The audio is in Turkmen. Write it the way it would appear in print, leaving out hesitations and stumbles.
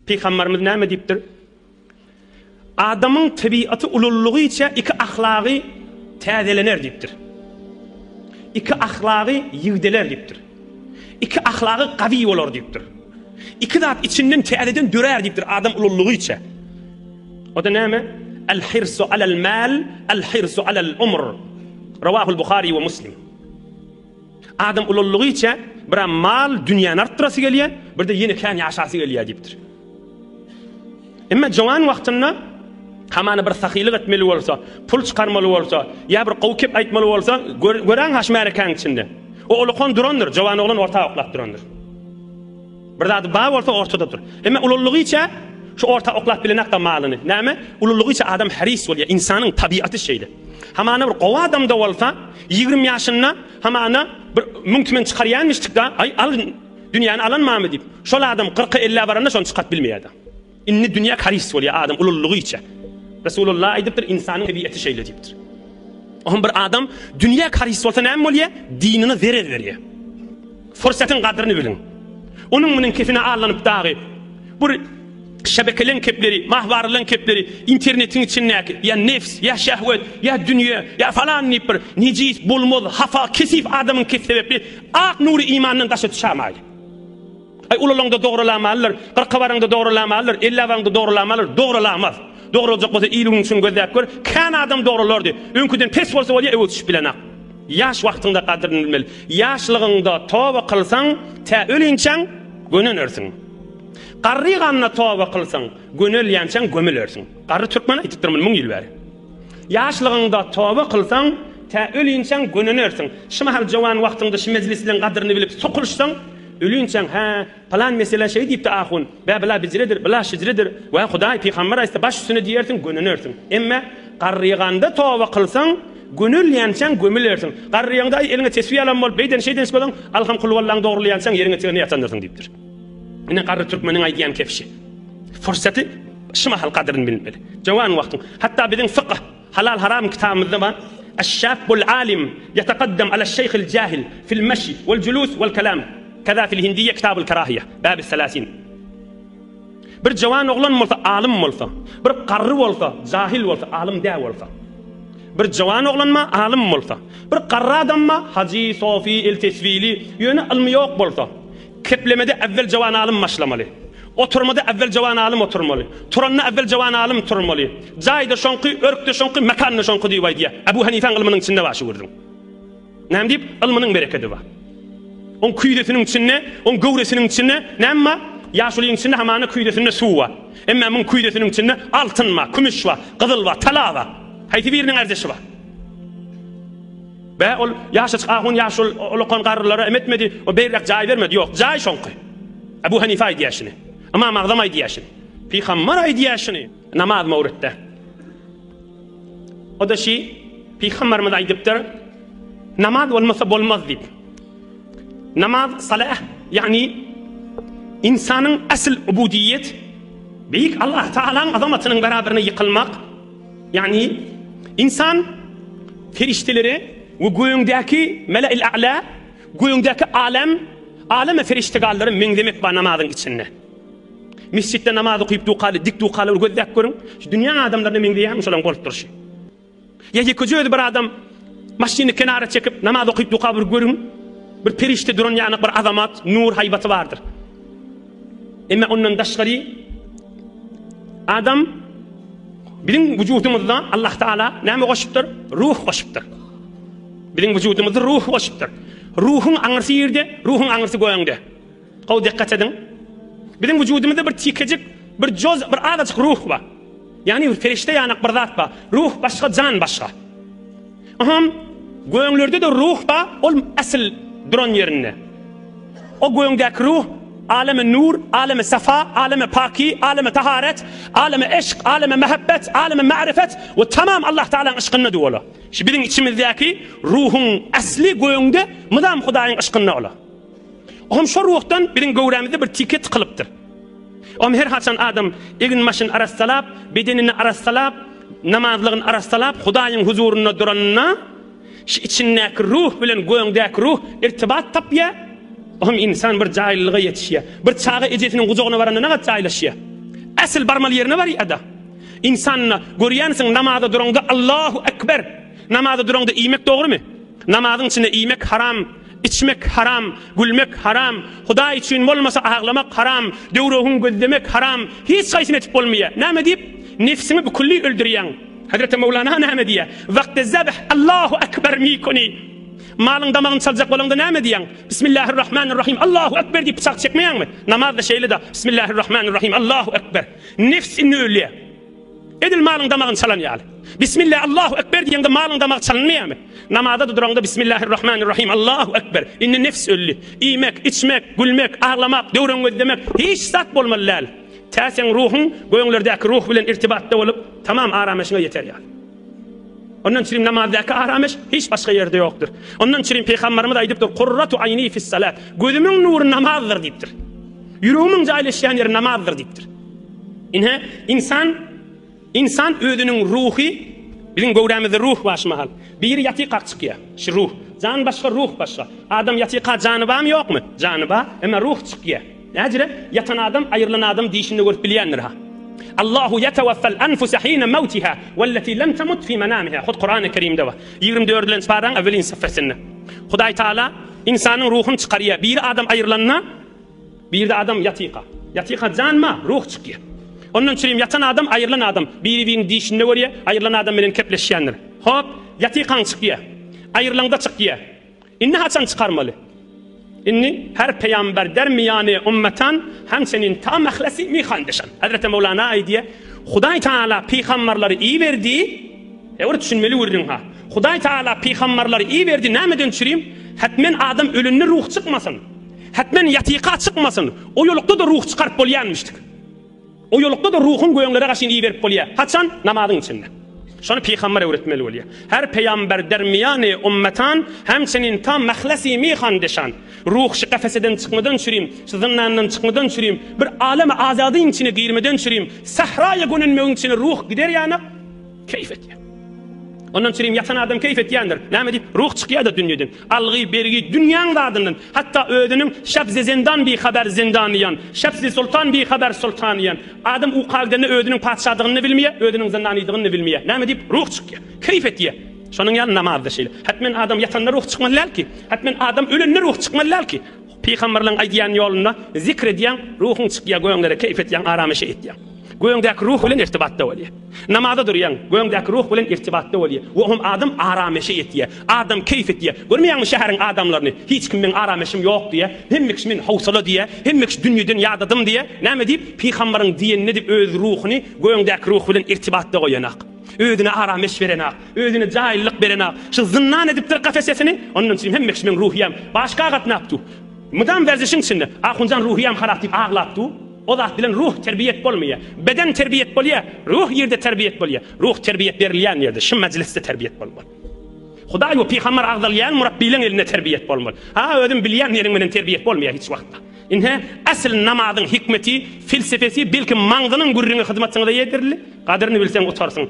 Pygamberimiz näme diýipdir? Adamyň tebigaty ulullygyça iki ahlagy täzelener diýipdir. Iki ahlagy ýigdeler diýipdir. Iki ahlagy gawy bolar diýipdir. Iki zat içinden täzeden dörär diýipdir adam ulullygyça. O-da näme? El-hirsu alel mal, el-hirsu alel umr. Rawahul Buhari we Muslim. Adam ulaldygyça bir-ä mal, dünýäni artdyrasy gelýär, bir-de ýene kän ýaşasy gelýär diýipdir. Emma jowan wagtynda hamana bir sahylyk etmeli bolsa, pul çykarmaly bolsa, ýa bir gowy kep aýtmaly bolsa, göräň ha şu märekäň içinde. O ulakan durandyr, jowan oglan orta oklap durandyr. Bir zady bar bolsa ortadadyr. Emma ulaldygyça şu orta oklap bilenakda malyny. Näme? Ulaldygyça adam haris bolýar. Ynsanyň tabiaty şeýle. Hamana bir gowy adam-da bolsa, 20 ýaşynda hamana bir müň tümen çykarýanmyşdyk-da, aý, al, dünýäni alan barmy diýip. Şol adam kyrka, ellä baranda şony çykaryp bilmeýär-de. Indi dünýä haris bolýar adam ulaldygyça. Resulullah aýdypdyr, ynsanyň tebiaty şeýle diýipdir. Oňa bir adam dünýä haris bolsa näme bolýar? Dinine zerer berýär. Fursatyň gadryny biliň. Onuň munuň kefine allanyp dagy bir şebekeleň kepleri, mahwaralaň kepleri, internetiň içindäki ýa nefs, ýa şehwet, ýa dünýe, ýa falan diýip bir nejis, bolmaz, hafa, kesif adamyň kefi sebäpli ak nury imandan daşa düşämaýly. Aý ulalaňda dogralamalydyr, kyrka baraňda dogralamalydyr, ellä baraňda dogralamalydyr, dogralamaz. Dogruljak bolsa il-gün üçin gözläp gör, kän adam dogrulardy. Öňküden pes bolsa bolýa öwez düşüp bilenak. Ýaş wagtyňda gadryny bilmeli. Ýaşlygyňda toba kylsaň, tä ölinçäň gönenersiň. Garryganda toba kylsaň, gönelýänçäň gömülersiň. Garry türkmen aýdypdyr muny müň ýyl bäri. Ýaşlygyňda toba kylsaň, tä ölinçäň gönenersiň. Şu mahal jowan wagtyňda şu mejlisleň gadryny bilip sokulyşsaň, ölinçäň hä, Pylan meselä şeý diýipdi ahun, Bä bila bijredir, bila şijredir, wä Hudaý, pygamber aýtsa baş üstüne diýersiň, gönenersiň. Emme garryganda toba kylsaň, gönelýänçäň gömülersiň. Garryýaňda aý eliňe tesbi alan bolup beýden şeýden bolsaň, alham kulwallaň dogrulaýançaň ýeriň eteginde ýatandyrsyň diýipdir. Ine garry türkmeniň aýdýan kebşi. Fursaty şu mahal gadyryny bilmeli. Jowan wagtyň. Hatda biziň fykyh, Halal haram kitabymyzda bar, Eş-şabbul alim ýetekaddem aleş-şeýhil jahil fil meşi wel julus wel kelam, keza fil hindiýe kitabul kerahiýe, babis selasin. Bir jowan oglan bolsa alym bolsa, bir garry bolsa jahil bolsa, alym däl bolsa. Bir jowan oglan ma alym bolsa, bir garry adam ma hajy, sofi, el tesbili, ýöne ylmy ýok bolsa, Keplemede äwwel jowan alym başlamaly. Oturmada äwwel jowan alym oturmaly. Turanda äwwel jowan alym turmaly. Jaýda şoňky, örkde şoňky, mekanda şoňky diýip aýdýar. Ebu Hanifäň ylmynyň içinde bar şu gürrüň. Näme diýip? Ylmynyň berekedi bar. Oň küýzesiniň içinde, oň göwresiniň içinde näme bar? Ýaşulyň içinde hamana küýzesinde suw bar. Emma muň küýzesiniň içinde altyn bar, kümüş bar, gyzyl bar, tala bar. Haýsy biriniň ärdeşi bar? Bä, ol ýaşajyk ahun ýaşuly ulakan garrylara em etmedi, o beýräk jaý bermedi. Ýok, jaý şoňky. Ebu Hanife aýdýar şuny. Ymam Agzam aýdýar şuny. Pygambar aýdýar şuny. Namaz mowritde. O-da şi, Pygambarymyz aýdypdyr, namaz bolmasa bolmaz diýip. Namaz salah, ýagny ynsanyň asl ubudiýet, beýik Allah Taalaň azamatynyň beraberine ýykylmak, Ýagny, ynsan perişdelere we gögüňdäki mele'il a'la, gögüňdäki alem, aleme perişdegallara meňzemek bar namazyň içinde. Mesjitde namaz okyp dukaly, dik dukaly bir gözläp görüň, şu dünýäň adamlaryna meňzeýärmi şolaryň bolup durşy? Ýa ýekeje özi bir adam maşynyny kenara çekip namaz okyp duka bir görüň, bir perişde duran ýaly bir azamat, nur haýbaty bardyr. Emma ondan daşgary adam Biziň wujudymyzda Allah Taala näme goşupdyr? Ruh goşupdyr. Biziň wujudymyzda ruh goşupdyr. Ruhuň aňyrsy ýerde, ruhuň aňyrsy göňde. Gowy dikkat ediň. Biziň wujudymyzda bir tikejik, bir joz, bir azajyk ruh bar. Ýagny bir perişde ýanak bir zat bar. Ruh başga, jan başga. Aham, göňlerde-de ruh bar, ol asyl duran ýerinde. O göňdäki ruh aleme nur, aleme safa, aleme paki, aleme taharet, aleme eşk, aleme mähebbet, aleme ma'rifet we tamam Allah Taalaň yşkynda ola. Şu biziň içimizdäki ruhuň asly göňde mydam Hudaýyň yşkynda ola. Ohm şo ruhdan biziň göwrämizde bir tike tykylypdyr. Ohm her haçan adam egin-başyny arassalap, bedenini arassalap, namazlygyny arassalap Hudaýyň huzurynda duranda, Şu içindäki ruh bilen göňdäki ruh irtibat tapýar. Ohm ynsan bir jaýlylyga ýetişýär. Bir çaga ejesiniň gujagyna baranda nagat jaýlaşýar. Äsl barmaly ýerine barýa-da. Ynsanda görýänsiň namaza duraňda Allahu Ekber. Namaza duraňda iýmek dogrymy? Namazyň içinde iýmek haram, içmek haram, gülmek haram, Hudaý üçin bolmasa aglamak haram, döwregiňi gözlemek haram, hiç haýsyny etip bolmaýar. Näme diýip? Nefsiňi bükülli öldürýäň. Hezreti Mewlana näme diýýär? Wagty zebh Allahu Ekber mikuni. Malyň damagyny çaljak bolaňda näme diýýäň? Bismillahirrahmanirrahim, Allahu Ekber diýip pyçak çekmeýäňmi? Namazda şeýle-de, Bismillahirrahmanirrahim, Allahu Ekber. Nefs indi ölýär. Edil malyň damagyny çalan ýaly. Bismillah, Allahu Ekber diýeňde malyň damagy çalynmaýarmy? Namaza-da duraňda Bismillahirrahmanirrahim, Allahu Ekber. Indi nefs öldi. Iýmek, içmek, gülmek, aglamak, döwran gözlemek, hiç zat bolmaly däl. Tä seň ruhuň göňlerdäki ruh bilen irtibatda bolup, tamam arameşiňe ýeter ýaly. Ondan çürim namazdaky arameş hiç başga ýerde ýokdur. Ondan çürim Pygambarymyz aýdypdyr, Kurratu aýni fis-salat. Gözümiň nury namazdyr diýipdir. Ýüregimiň jaýlaşýan ýeri namazdyr diýipdir. Ine, insan insan özüniň ruhy biziň göwrämizde ruh bar şu mahal. Biri ýatykak çykýar. Şu ruh. Jan başga, ruh başga. Adam ýatyka jany barmy, ýokmy? Jany bar, emma ruh çykýar. Näjire? Ýatan adam aýrylan adam dişinde görüp bilýändir ha. Allahu ýetewaffal anfusa hine mawtiha welleti lem temut fi manamiha. Hut Kurany Kerimde bar. 24-nji paraň ewwelin safhasynda. Hudaý Taala ynsanyň ruhuny çykarýar. Biri adam aýrylanda, birde adam ýatyka. Ýatyka jan ma, ruh çykýar. Ondan çürim ýatan adam aýrylan adam biri-birini dişinde görýär, aýrylan adam bilen kepleşýändir. Hop, ýatykaň çykýar. Aýrylaňda çykýar. Indi haçan çykarmaly? Indi her peýamber der miýany ummetan hemçenin ta mehlesi mihandeşan. Hezreti Mewlana aýdýar, Hudaý Taala pygamberleri iberdi, e bir düşünmeli gürrüň ha. Hudaý Taala pygamberleri iberdi nämeden çürim? Hetmen adam ölende ruh çykmasyn. Hetmen ýatyka çykmasyn. Oýalykda-da ruh çykaryp bolýanmyşdyk. Oýalykda-da ruhuň göňlere gaşyn iberip bolýar. Haçan? Namazyň içinde. Şony pygamber öwretmeli bolýar. Her pygamber dermiýany ummetan, hemçinin ta mehlesi mihan deşan. Ruh şu kafeseden çykmadan çürim, şu zyndandan çykmadan çürim, bir alemi azadyň içine girmeden çürim, sähraýa gönenmegiň içine ruh gider ýanak, keýf etýär. Ondan çürim ýatan adam keýf etýändir. Näme diýip? Ruh çykýar-da dünýeden. Algy, bergi, dünýäň zadyndan, hatda özüniň şäbzi zindan bihaber zindanyýan, şäbzi sultan bihaber sultanyýan. Adam uka gidende özüniň patyşadygyny-da bilmeýär, özüniň zyndanydygyny-da bilmeýär. Näme diýip? Ruh çykýar. Keýf etýär. Şonuň ýaly namaz-da şeýle. Hetmen adam ýatanda ruh çykmaly däl ki. Hetmen adam ölende ruh çykmaly däl ki. Pygamberleň aýdýan ýolunda zikr edýäň, ruhuň çykýar, göňlere keýp etýäň, arameşe etýäň. Göňdäki ruh bilen irtibatda bolýar. Namaza durýaň, göňdäki ruh bilen irtibatda bolýar. We ohm adam arameşe etýär. Adam keýp etýär. Görmeýäňmi şäheriň adamlaryny? Hiç kim meň arameşim ýok diýýär. Hemme kişi men howsala diýýär. Hemme kişi dünýeden ýadadym diýýär. Näme diýip? Pygambaryň diýenine diýip öz ruhuny göňdäki ruh bilen irtibatda goýanak. Özüne arameş berenak. Özüne jaýlylyk berenak. Şu zyndan edipdir kafesesini. Ondan üçin hemme kişi meň ruhyýam başga gatnap dur. Mydam werzişiň içinde. Ahunjan ruhyýam harap diýip aglap dur. O zat bilen ruh terbiýet bolmaýar. Beden terbiýet bolýar, ruh ýerde terbiýet bolýar. Ruh terbiýet berilýän ýerde, şu mejlisde terbiýet bolmaly. Hudaý we pygamber agzalýan murabbileň elinde terbiýet bolmaly. Ha, özüm bilýän ýeriň bilen terbiýet bolmaýar hiç wagtda. Ine, asyl namazyň hikmeti, felsefesi, belki maňzynyň gürrüňi hyzmatyňyza ýetirildi. Gadyryny bilseň utarsyň.